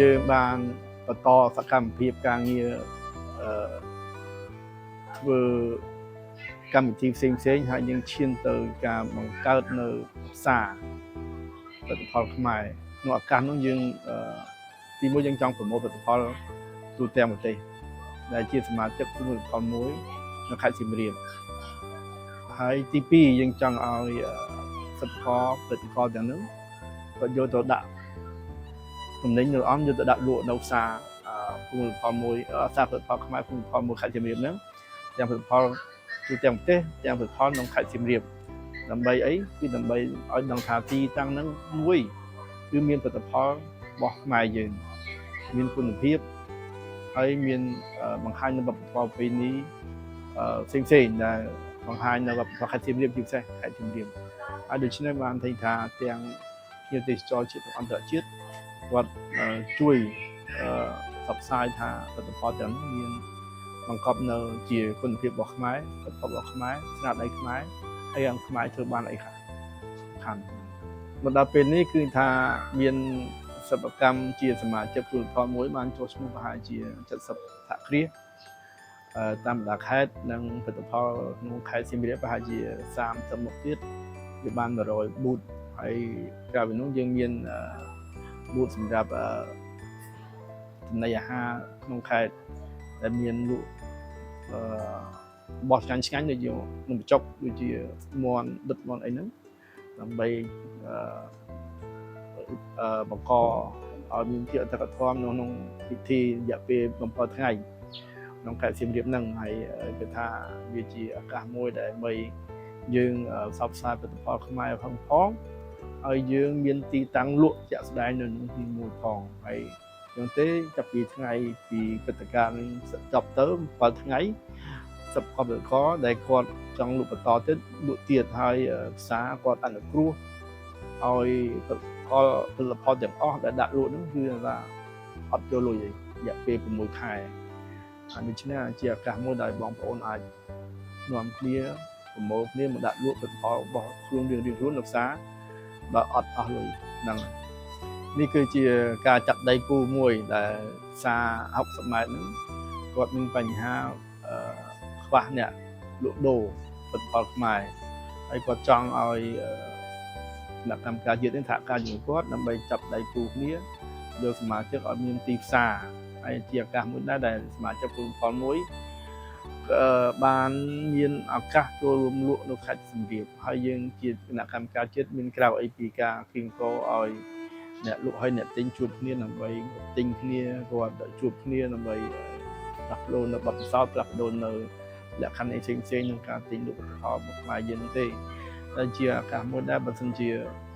យើងបានបន្តសកម្មភាពការងារអឺធ្វើកម្មវិធីផ្សេងផ្សេងៗហើយយើងឈានទៅការបង្កើតនៅផ្សារផលិតផលខ្មែរក្នុងឱកាសនោះយើងអឺទីមួយយើងចង់ promote ផលិតផលទូទាំងប្រទេសដែលជាសមាជិកផលិតផលមួយនៅខេត្តសៀមរាបហើយទីពីរយើងចង់ឲ្យសិប្បករផលិតផលទាំងនោះគាត់យកទៅដាក់ទំនិញនៅអំយកទៅដាក់លក់នៅផ្សារផលិតផលមួយផ្សារផលិតផលខ្មែរផលិតផលមួយខេត្តសៀមរាបហ្នឹងទាំងផលិតផលទូទាំងប្រទេសទាំងផលិតផលក្នុងខេត្តសៀមរាបដើម្បីអីគឺដើម្បីឲ្យដឹងថាទីតាំងហ្នឹងមួយគឺមានផលិតផលរបស់ខ្មែរយើងមានគុណភាពហើយមានបង្ហាញនៅវប្បធម៌ពេលនេះផ្សេងផ្សេងដែលបង្ហាញនៅវប្បធម៌ខេត្តសៀមរាបជាពិសេសខេត្តសៀមរាបហើយដូច្នេះបានឃើញថាទាំងភ្ញៀវទេសចរជាតិនិងអន្តរជាតិគាត់ជួយផ្សព្វផ្សាយថាផលិតផលទាំងនោះមានបង្កប់នៅជាគុណភាពរបស់ខ្មែរផលិតផលរបស់ខ្មែរស្នាដៃខ្មែរហើយអង្គខ្មែរធ្វើបានអីខ្លះសំខាន់មកដល់ពេលនេះគឺថាមានសិប្បកម្មជាសមាជិកផលិតផលមួយបានចូលឈ្មោះប្រហែលជា70សហគ្រាសតាមបណ្ដាខេត្តនិងផលិតផលក្នុងខេត្តសៀមរាបប្រហែលជា30មុខទៀតវាបាន100 booth ហើយក្រៅពីនោះយើងមាន booth សម្រាប់ចំណីអាហារក្នុងខេត្តដែលមានលក់អឺបោះឆ្ងាញ់ឆ្ងាញ់ដូចជានំបញ្ចុកដូចជាមាន់ដុតមាន់អីហ្នឹងដើម្បីអឺបង្កឲ្យមានភាពអធិកអធមនៅក្នុងពិធីរយៈពេល7ថ្ងៃក្នុងខេត្តសៀមរាបហ្នឹងហើយគឺថាវាជាឱកាសមួយដែលដើម្បីយើងផ្សព្វផ្សាយផលិតផលខ្មែរផងផងហើយយើងមានទីតាំងលក់ជាក់ស្ដែងនៅក្នុងទីមួយផងហើយចឹងទេចាប់ពីថ្ងៃពីព្រឹត្តិការណ៍នេះចប់ទៅ7ថ្ងៃសិប្បកម្មករដែលគាត់ចង់លក់បន្តទៀតលក់ទៀតហើយផ្សារគាត់អនុគ្រោះឲ្យផលផលិតផលទាំងអស់ដែលដាក់លក់ហ្នឹងគឺថាអត់ចូលលុយទេរយៈពេល6ខែហើយដូច្នេះជាឱកាសមួយដែលបងប្អូនអាចនាំគ្នាប្រមូលគ្នាមកដាក់លក់ផលិតផលរបស់ខ្លួនរៀងៗខ្លួននៅផ្សារបើអត់អស់លុយហ្នឹងនេះគឺជាការចាប់ដៃគូមួយដែលផ្សារ60ម៉ែត្រហ្នឹងគាត់មានបញ្ហាខ្វះអ្នកលក់ដូរផលិតផលខ្មែរហើយគាត់ចង់ឲ្យគណៈកម្មការជាតិនេះសហការជាមួយគាត់ដើម្បីចាប់ដៃគូគ្នាយកសមាជិកឲ្យមានទីផ្សារហើយជាឱកាសមួយដែរដែលសមាជិកផលផលមួយបានមានឱកាសចូលរួមលក់នៅខេត្តសៀមរាបហើយយើងជាគណៈកម្មការជាតិមានក្រៅអីពីការគៀងកឲ្យអ្នកលក់ហើយអ្នកទិញជួបគ្នាដើម្បីទិញគ្នាគាត់ជួបគ្នាដើម្បីផ្លាស់ប្ដូរនៅបទពិសោធន៍ផ្លាស់ប្ដូរនៅលក្ខខណ្ឌផ្សេងផ្សេងក្នុងការទិញលក់ផលិតផលរបស់ខ្មែរយើងទេតែជាឱកាសមួយដែរបើសិនជា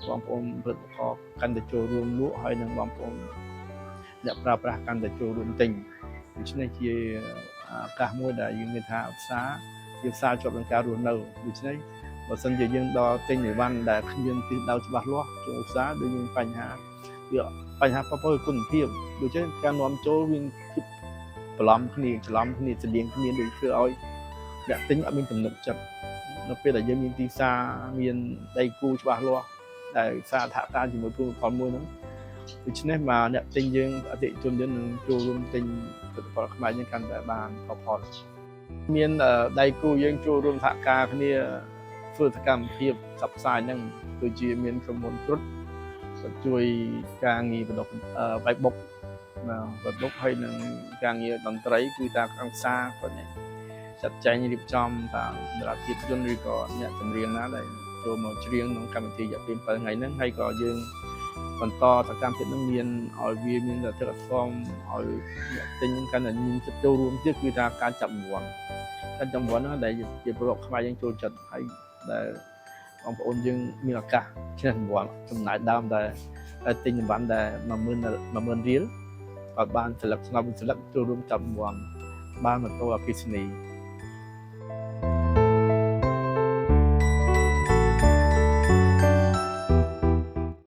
បងប្អូនផលិតផលកាន់តែចូលរួមលក់ហើយនឹងបងប្អូនអ្នកប្រើប្រាស់កាន់តែចូលរួមទិញដូច្នេះជាឱកាសមួយដែលយើងមានថាផ្សារជាផ្សារជាប់នឹងការរស់នៅដូច្នេះបើសិនជាយើងដល់ទិញអីវ៉ាន់ដែលគ្មានទិសដៅច្បាស់លាស់ចូលផ្សារដូចមានបញ្ហាវាបញ្ហាប៉ះពាល់គុណភាពដូច្នេះការនាំចូលវាភាពបន្លំគ្នាច្រឡំគ្នាស្តៀងគ្នាដូចធ្វើឲ្យអ្នកទិញអត់មានទំនុកចិត្តនៅពេលដែលយើងមានទីផ្សារមានដៃគូច្បាស់លាស់ដែលផ្សារសហការជាមួយផលិតផលមួយហ្នឹងដូច្នេះមកអ្នកទិញយើងអតិថិជនយើងនឹងចូលរួមទិញផលិតផលខ្មែរយើងកាន់តែបានផលផលមានដៃគូយើងចូលរួមសហការគ្នាធ្វើសកម្មភាពផ្សព្វផ្សាយហ្នឹងដូចជាមានក្រុមហ៊ុនគ្រុតគាត់ជួយការងារបណ្ដុះបែបបុកបាទបែបបុកហើយនឹងការងារតន្ត្រីគឺតាមអង្គផ្សារគាត់នេះចាត់ចែងរៀបចំតាមតារាភាពយន្តឬក៏អ្នកចម្រៀងណាដែលចូលមកច្រៀងក្នុងកម្មវិធីរយៈពេល7ថ្ងៃហ្នឹងហើយក៏យើងបន្តសកម្មភាពហ្នឹងមានឲ្យវាមានអធិកអធមឲ្យអ្នកទិញកាន់តែមានចិត្តចូលរួមទៀតគឺថាការចាប់រង្វាន់ការចាប់រង្វាន់ហ្នឹងដែលជាពលរដ្ឋខ្មែរយើងចូលចិត្តហើយដែលបងប្អូនយើងមានឱកាសឈ្នះរង្វាន់ចំណាយដើមតែទិញរង្វាន់តែ10000 10000រៀលគាត់បានស្លឹកស្នប់ស្លឹកចូលរួមចាប់រង្វាន់បានម៉ូតូអគ្គិសនី។